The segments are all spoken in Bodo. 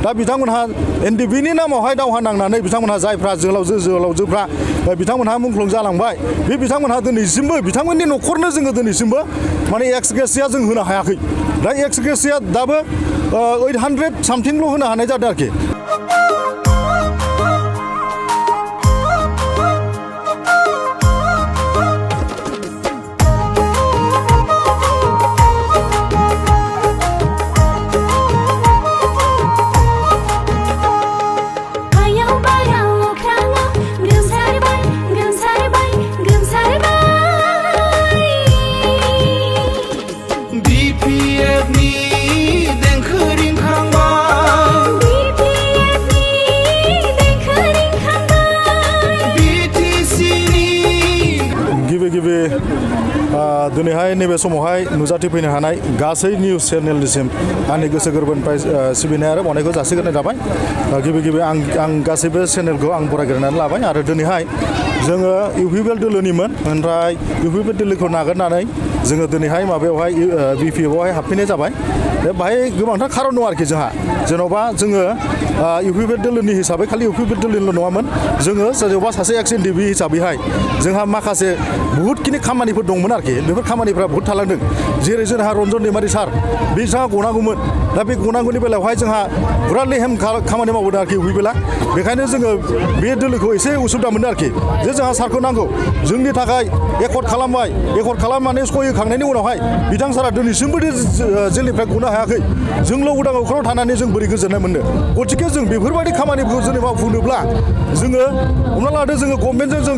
दा बिथांमोनहा एनडिएफबिनि नामावहाय दावहा नांनानै बिथांमोनहा जायफ्रा जोहोलावजोफ्रा बिथांमोनहा मुंख्लं जालांबाय बे बिथांमोनहा दिनैसिमबो बिथांमोननि न'खरनो जोङो दिनैसिमबो माने एक्स ग्रेसिया जों होनो हायाखै दा एक्स ग्रेसिया दाबो 800 सामथिंल' होनो हानाय जादों आरोखि दिनैहाय नैबे समावहाय नुजाथिफैनो हानाय गासै निउस चेनेलनिसिम आंनि गोसो गोरबोनिफ्राय सिबिनाय आरो अननायखौ जासिग्रोनाय जाबाय गिबि आं गासैबो चेनेलखौ आं बरायग्रोनानै लाबाय आरो दिनैहाय जोङो इउपिपिएल दोलोनिमोन ओमफ्राय इउपिपिएल दोलोखौ नागारनानै जोङो दिनैहाय माबायावहाय बिपिएफआवहाय हाबफैनाय जाबाय बाहाय गोबांथार खारन दं आरोखि जोंहा जेन'बा जोङो इउपिपिएल दोलोनि हिसाबै खालि इउपिपिएल दोलोनिल' नङामोन जोङो जेनेबा सासे एक्स एनडिएफबि हिसाबैहाय जोंहा माखासे बहुतखिनि खामानिफोर दंमोन आरोखि बेफोर खामानिफ्रा बहुद थालांदों जेरै जोंहा रन्जन दैमारि सार बिथाङा गनांगौमोन दा बे गनांगौनि बेलायावहाय जोंहा बिराद लेहेम खामानि मावबोदों आरोखि इउपिपिएलआ बेखायनो जोङो बे दोलोखौ एसे उसुबिदा मोनदों आरोखि जे जोंहा सारखौ नांगौ जोंनि थाखाय एकर्ड खालामनानै सहि होखांनायनि उनावहाय बिथां सारा दिनैसिमबो जेलनिफ्राय गनो हायाखै जोंल' उदां अख्राङाव थानानै जों बोरै गोजोननाय मोननो गथिखे जों बेफोरबायदि खामानिफोरखौ जुदि मावफुंनोब्ला जोङो हमना लादो जोङो गभर्नमेन्टजों जों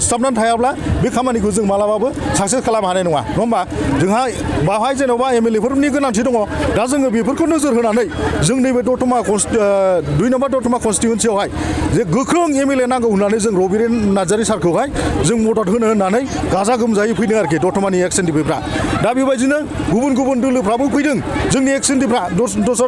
सिथाबनानै थायाब्ला बे खामानिखौ जों मालाबाबो साक्सेस खालामनो हानाय नङा होमबा जोंहा बावहाय जेन'बा एमएलएफोरनि गोनांथि दङ दा जोङो बेफोरखौ नोजोर होनानै जों नैबे दतमा 2 नम्बर दतमा कनस्टिटुवेन्सियावहाय जे गोख्रों एमएलए नांगौ होननानै जों रबिरेन नार्जारि सारखौहाय जों मदद होनो होननानै गाजा गोमजायै फैदों आरोखि दतमानि एक्स एनडिएफबिफ्रा दा बेबायदिनो गुबुन दोलोफ्राबो फैदों जोंनि एक्स एनडिएफबिफ्रा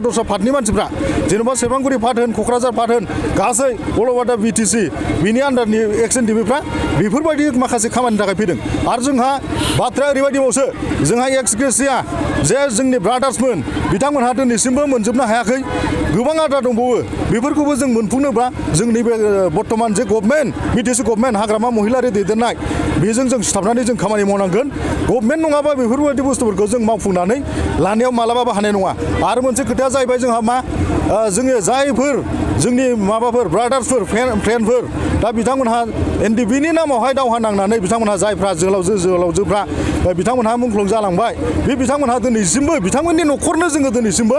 दस्रा पार्टनि मानसिफ्रा जेन'बा सेरफांगुरि पार्ट होन क'क्राझार पार्ट होन गासै अल अभार दा बिटिसि बिनि आन्डारनि एक्स एनडिएफबिफ्रा बेफोरबायदि माखासे खामानिनि थाखाय फैदों आरो जोंहा बाथ्राया ओरैबायदिबावसो जोंहा एक्स ग्रेसिया जे जोंनि ब्रादार्समोन बिथांमोनहा दिनैसिमबो मोनजोबनो हायाखै गोबां आद्रा दंबावो बेफोरखौबो जों मोनफुंनोब्ला जों नैबे बर्तमान जे गभर्नमेन्ट बिटिसि गभर्नमेन्ट हाग्रामा महिलारि दैदेननाय बेजों जों सिथाबनानै जों खामानि मावनांगोन गभर्नमेन्ट नङाबा बेफोरबायदि बुस्थुफोरखौ जों मावफुंनानै लानायाव मालाबाबो हानाय नङा आरो मोनसे खोथाया जाहैबाय जोंहा मा जोङो जायफोर जोंनि माबाफोर ब्रादार्सफोर फ्रेन्डफोर दा बिथांमोनहा एनडिएफबिनि नामावहाय दावहा नांनानै बिथांमोनहा जायफ्रा जोहोलावजोफ्रा बिथांमोनहा मुंख्लं जालांबाय बे बिथांमोनहा दिनैसिमबो बिथांमोननि न'खरनो जोङो दिनैसिमबो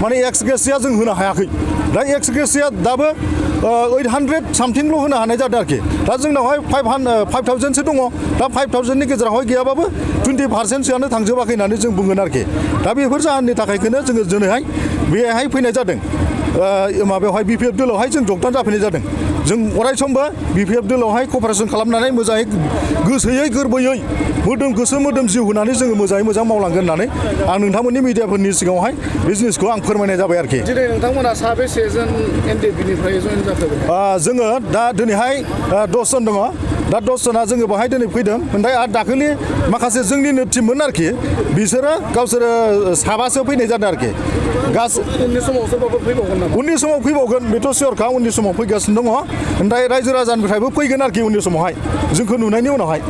माने एक्स ग्रेसिया जों होनो हायाखै दा एक्स ग्रेसिया दाबो 800 सामथिंल' होनो हानाय जादों आरोखि दा जोंनावहाय 5,000सो दङ दा 5,000नि गेजेरावहाय गैयाबाबो 20%सोआनो थांजोबाखै होननानै जों बुंगोन आरोखि दा बेफोर जाहोननि थाखायनो जोङो दिनैहाय बेहाय फैनाय जादों माबायावहाय बिपिएफ दोलोआवहाय जों जगदान जाफैनाय जादों जों अरायसमबो बिपिएफ दोलोआवहाय कपारेसन खालामनानै मोजाङै गोसोयै गोरबोयै गोसो मोदोम जिउ होनानै जोङो मोजां मावलांगोन होननानै आं नोंथांमोननि मिडियाफोरनि सिगाङावहाय बे जिनिसखौ आं फोरमायनाय जाबाय आरोखि दिनै नोंथांमोना साबेसे जों एनडिएफबिनिफ्राय जइन जाखो जोङो दा दिनैहाय 10 जन दङ दा 10 जना जोङो बाहाय दिनै फैदों ओमफ्राय आरो दाखालि माखासे जोंनिनो टिममोन आरोखि बिसोरो गावसोरो साबासो फैनाय जादों आरोखि उननि समाव सोरबाफोर फैबावगोन नामा उननि समाव फैबावगोन बेथ' सियरखा उननि समाव फैगासिनो दङ ओमफ्राय रायजो राजानिफ्रायबो फैगोन आरोखि उननि समावहाय जोंखौ नुनायनि उनावहाय